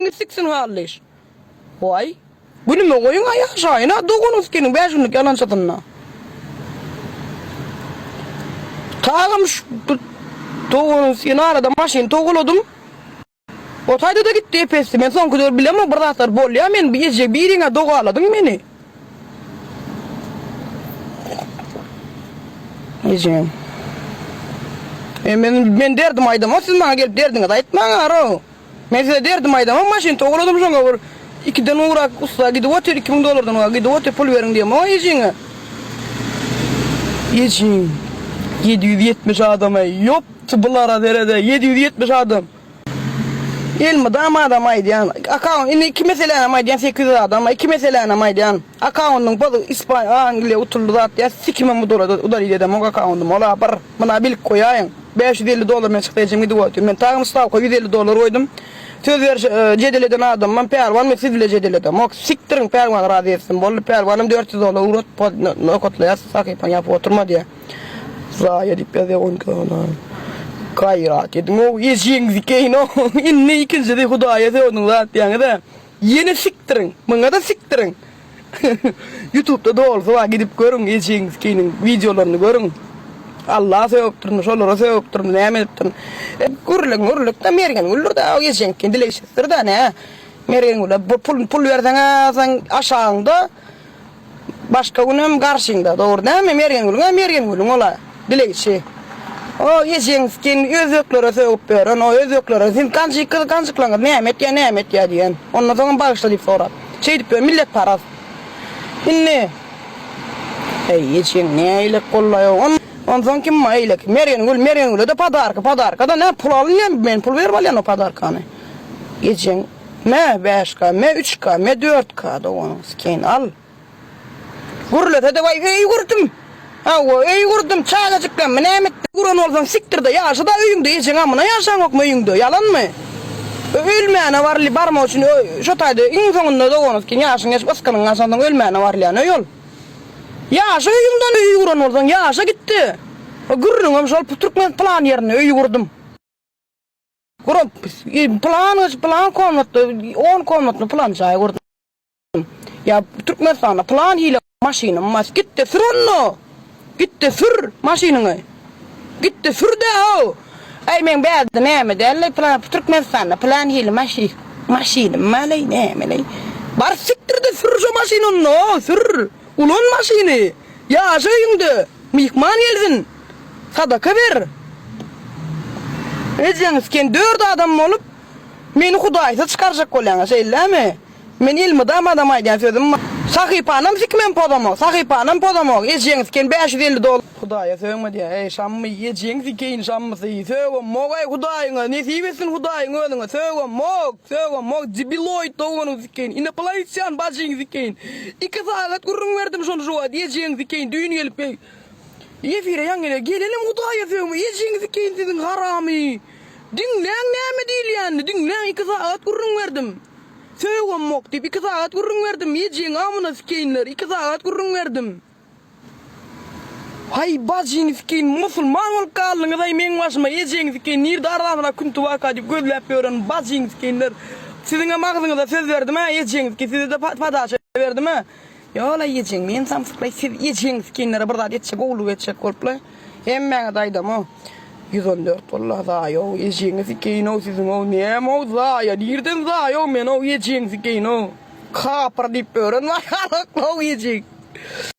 Siksin Hallyş. Waý. Günüme goýuň-a ýaşaýyn-a doganyň sikeniň bäş günlük ýalançysynda. Tagam şu doganyň sikeni arada maşyn togaladym. O taýda-da gitdi epesli. Men soňky döwür bilemok bir zatlar bolýa men eje biriňä dogaladyň meni. Ejeň. E men men derdim aýdamok siz maňa gelip derdiňizi aýtmaň aro. Men size derdim aýdamok maşyn togaladym şoňa bir ikiden gowrak ussa gidip otyr 2000 dollardan gowrak gidip otyr pul beriň diýemok ejeňe. Ejeň 770 adam eý ýopty bulara serede 770 adam. Elmydama adam aýdýan akaunt indi iki meselänem aýdýan 800 adam iki meselänem aýdýan akaundyň poz Ispaniýa Angliýa utuldy zat diýýär sikimem udalit edemok akaundym ola bir muna bilip goýaýyň 550 dollar men çykdy ejem gidip otyr men tagym stawka 150 dollar goýdum söz beriş jedel eden adamym Pälwan men siz bile jedel edemok sikdiriň Pälwan razy etsin boldy Pälwanem 400 dollar ugrat nokatlaýar sahypany ýapyp oturma diýýär. Zaýa diýip ýazýar 12 sany. Gaýrat ediň-ow, ejeňizi keýin-ow. Indi ikinjisi Hudaýa sögdüň zat diýýäňiz-ä. Ýene sikdiriň, muňa-da sikdiriň. Ýutubda dolusy bar, gidip görüň, ejeňizi keýiniň wideolaryny görüň. Alla sögüpdirmi, şolara sögüpdirmi, näme edipdirmi. Gürleň gürlük-de Mergen güldür-dä, o ejeňizi keýin dilegçisidir-dä, nä. Mergen güle pul pul berseň-ä sen aşagyňda Başga günem garşyňda, dogry dälmi? Mergengülüň-ä Mergengülüň ol-a, dilegçi. O ejeň skin özbeklere sögüp ýören, o özbeklere siz ganjyk gyz ganjyklaňyz näme etýä, näme etýä diýen. Ondan soňam bagyşla diýip sorap. Şeýdip ýör, milletparaz. Indi Eý, ejeň nägilek gollaý-ow. Onsoň kim eýleki? Mergengül, Mergengüle-de podarka, podarka-da nä pul alynýa, men pul berip alýan o podarkany. Ejeň Me bäş ka, me üç ka, me dört ka doganyň sikeýin al. Gürlese-de waý öý gurdum. Hawa, öý gurdum, çagajyklammy näme etdim. Guran bolsaň sikdir-de ýaşa-da öýüňde, ejeň amyna ýaşaňokmy öýüňde, ýalanmy? Ölmäne barly barmak üçin şo taýda iň soňunda doganyň sikeýin ýaşyň geçip ysgynyň gaçansoň ölmäne barylýan öý ol. Ýaşa öýüňden öý guran bolsaň ýaşa gitdi. Gürrüňem şol türkmen pylan ýerinde öý gurdum. Gurup, plan plan komnatda 10 komnatly plan jaý gurdum. Ýa Türkmenistanda plan hile maşynym bar. Git-de sür onda. Git-de sür maşynyňy. Git-de sür-dä o. Äý meň bärde näme däl-le plan Türkmenistanda plan hile maşyn maşynym bar-leý näme-leý. Bar sikdir-de sür şo maşyny onda, sür. Ulan maşyny. Ýaşa öýüňde. Myhman gelsin. Sadaka ber. Ejeňiz ken dört adam bolup meni hudaýsyz çykarjak bolýaňyz şeýlemi? Men elmydama adam aýdýan sözüm bar. Sahypanam sikmem pozamok, sahypanam pozamok. Ejeňiz ken 550 dollar. Hudaýa sögme diýýär. Eý Şammy ejeň sikeýin Şammysy. Sögemmok eý hudaýyňa nesip etsin hudaýyň özüňe sögemmok. Sögemmok debiloid doganyň sikeýin. Inoplanetýan bajyň sikeýin. Iki sagat gürrüň berdim şony şu wagt ejeň sikeýin düýn gelip eý. Efire ýaň gele gelelim hudaýa sögme ejeňi sikeýin siziň haramy diňläň näme diýilýänini diňläň iki sagat gürrüň berdim sögemmok diýip iki sagat gürrüň berdim ejeňi amyna sikeýinler iki sagat gürrüň berdim haý bajyňy sikeýin musulman bolup galdyňyzaý meň başyma ejeňi sikeýin nirde arzanrak künti barka diýip gözläp ýören bajyňy sikeýinler siziňem agzyňyza söz berdim hä ejeňi sikeýin sizede padaşa berdim hä Ýola ejeň men samsyklaý siz ejeň skinlere bir zat etjek gowluk etjek bolupla hemmäňiz aýdamo 114 walla zaýow ejeňi sikeýinow siziňow nämow zaýa nirden zaýow menow ejeň sikeýinow kapyr diýip ýören bar halaklow ejeň.